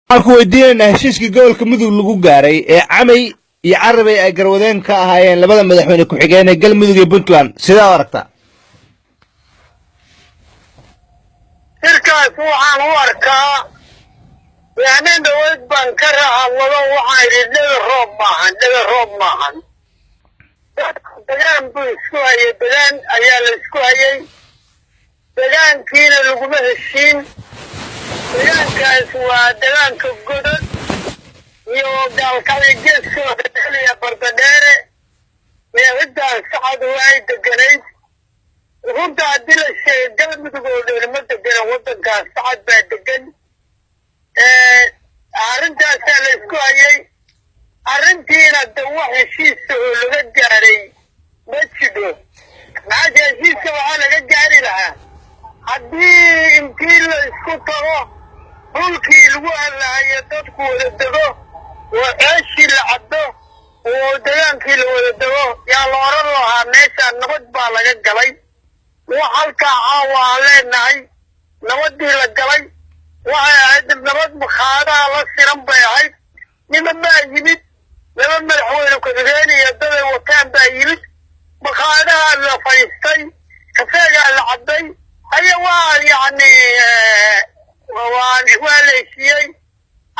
Waxaan ku weydiinaynaa heshiiskii gobolka Mudug lagu gaaray ee Camay iyo Carabey ay garwadeen ka ahaayeen labada madaxweyne ku-xigeen ee Galmudug iyo Puntland, sidaa u aragtaa? Shirkaas waxaan u arkaa yacni dhaweyd baan ka rahadlado, waxaan idhi dhega roob maahan, dhega roob maahan. Degaan buu isku hayay, degaan ayaa la isku hayay, degaankiina laguma heshiin. Degaankaas waa degaanka Godod iyo Gaalkacyo geeskooda xiliya Bardadheere iyo ciddaas Sacadu ay deganayd. Runta haddii la sheegay, Galmudug oo dhan ma degana waddankaas, Sacad baa degan. Arrintaasaa la isku hayay, arrintiina de wax heshiisa oo laga gaaray ma jidho. Maxaase heshiiska waxaa laga gaari lahaa haddii intii la isku tago dhulkii lagu hadlahayo dadku wada dego oo ceeshii la cabbo oo degaankii la wada dego, yaa la odhan lahaa meeshaa nabad baa laga galay. Wax halkaa caawa aan leenahay nabadii la galay waxay ahayd nabad makhaadaha la siran bay ahayd. Niman baa yimid, laba madaxweyne ku-xigeen iyo daday wataan baa yimid, makhaadaha la fadhiistay, kafeegaa la cabbay, haya waa yacni waa la heshiiyey.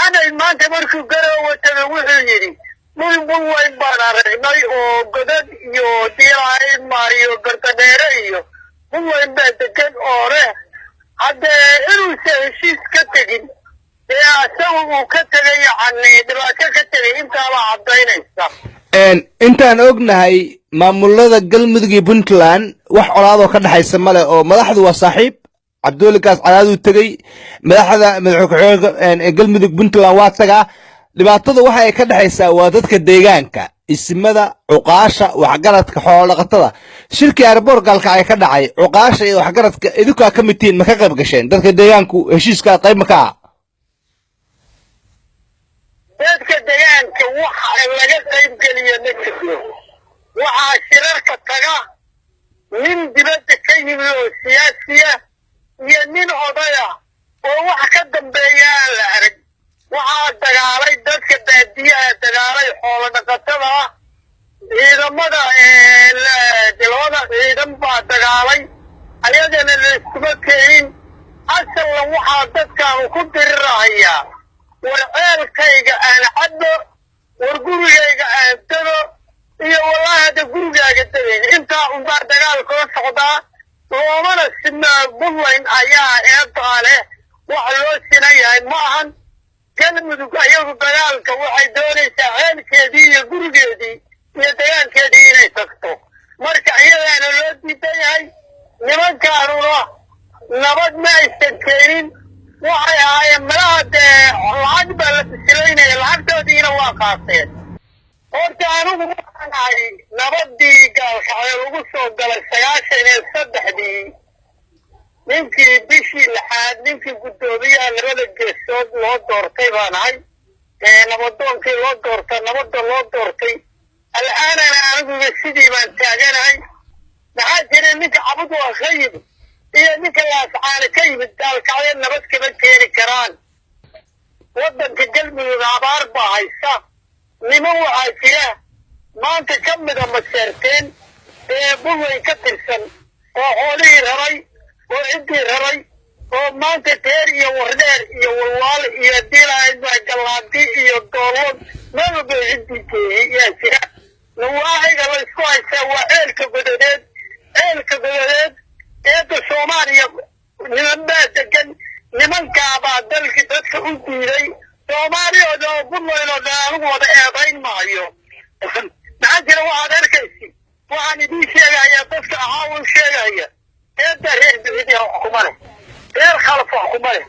Anay maanta markuu Garoowe tagay wuxuu yidhi dhul weyn baan aragnay oo Godad iyo Diilaaimar iyo Bardadheere iyo dhul weyn baa degan oo leh. Haddee inuusan heshiis ka tegin ee asagu uu ka tegay, yacni dhibaato ka tegay, intaabaa caddaynaysa. Intaan ognahay maamulada Galmudug iyo Puntland wax colaadoo ka dhexaysa male oo madaxdu waa saaxiib. Cabdiwelikaas cadaaduu tegey, madaxda madaxweyne ku-xigeenka Galmudug Puntland waa tagaa. Dhibaatada waxa ay ka dhexaysaa waa dadka deegaanka, isimada, cuqaasha, waxgaradka, xoolodhaqatada. Shirkii airport Gaalkacyo ka dhacay, cuqaasha iyo waxgaradka idinkaa ka mid tihiin, ma ka qayb gasheen? Dadka deegaanku heshiiska qayb ma ka ah? Dadka degaanka waxa laga qayb geliya ma jirto. Waxaa shirarka taga nin dibadda ka yimid oo siyaasiya iyo nin odaya oo wax ka dambeeya aan la arag. Waxaa dagaalay dadka baadiyaha, dagaalay xoolo dhaqatada ah, ciidamada, labada ciidan baa dagaalay, ayagana layskuma keenin. Asalna waxaa dadkaanu ku dirirahayaa war ceelkayga aan caddo, war gurigayga aan tago, iyo wallaahi hadda gurigaaga tegayn. Intaa unbaa dagaalkoo socdaa, loomana sinaa. Puntland ayaa eedaa leh, wax loo sinan yahay ma ahan. Galmudug ayagu dagaalka waxay doonaysaa ceelkeedii iyo gurigeedii iyo degaankeedii inay tagto, marka iyadaana loo diidan yahay. Nimankaanuna nabad ma aysan keenin, waxay ahaayeen malaha dee lacag baa la bisilaynaya, lacagtoodiina waa qaateen. Horta anigu waxaan ahay nabadii Gaalkacyo lagu soo galay 93-dii, ninkii bishii lixaad ninkii guddoomiyaha labada geesood loo doortay baan ahay, ee nabadoonkii loo doorta, nabadda loo doortay. Al'aanana aniguba sidii baan taaganahay. Maxaa jira, ninka Cabud waa ka yimid iyo ninka Laascaane ka yimid Gaalkacyo nabad kama keeni karaan. Waddanka Galmudug abaar baa haysa. Niman waxaa jira maanta ka mida maseerteen ee Buntland ka tirsan oo xoolihii raray oo ciddii raray oo maanta Teer iyo Wardheer iyo Walwaal iyo Diilagallaadi iyo Doolon meel walba ciddii geeyey yaa jira. Nawaaxiga la isku haystaa waa ceelka Gododeed, ceelka Gododeed eedda Soomaaliya niman baa degan, nimankaabaa dalki dadka u diiday. Soomaaliya oo Puntland oo dhan anigu wada eedayn maayo. Maxaa jira, waxaad arkaysi, waxaan idiin sheegaya, dadka caawa u sheegaya, eedda reer Bixidya wax kuma leh, reer Khalaf wax kuma leh,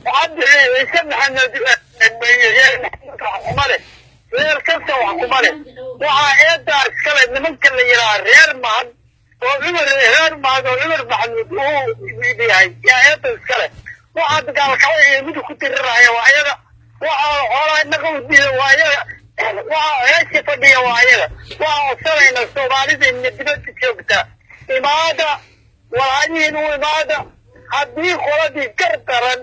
Cabdi Ciise Maxamed wax kuma leh, reer kasta wax kuma leh. Waxaa eeddaa iskale nimanka la yidhaha reer Mahad oo Cumar, reer Mahad oo Cumar Maxamuud uu yahay yaa eedda iskale. Waxaa dagaalkacyo iyo mid ku diriraya waa ayaga, waxaa xoolaha inaga u diida waa ayaga, waxaa ceesha fadhiya waa ayaga. Waxaa codsanayna Soomaalida dibadda joogta, imaada walaayihiin u imaada haddii qoladii gar daran.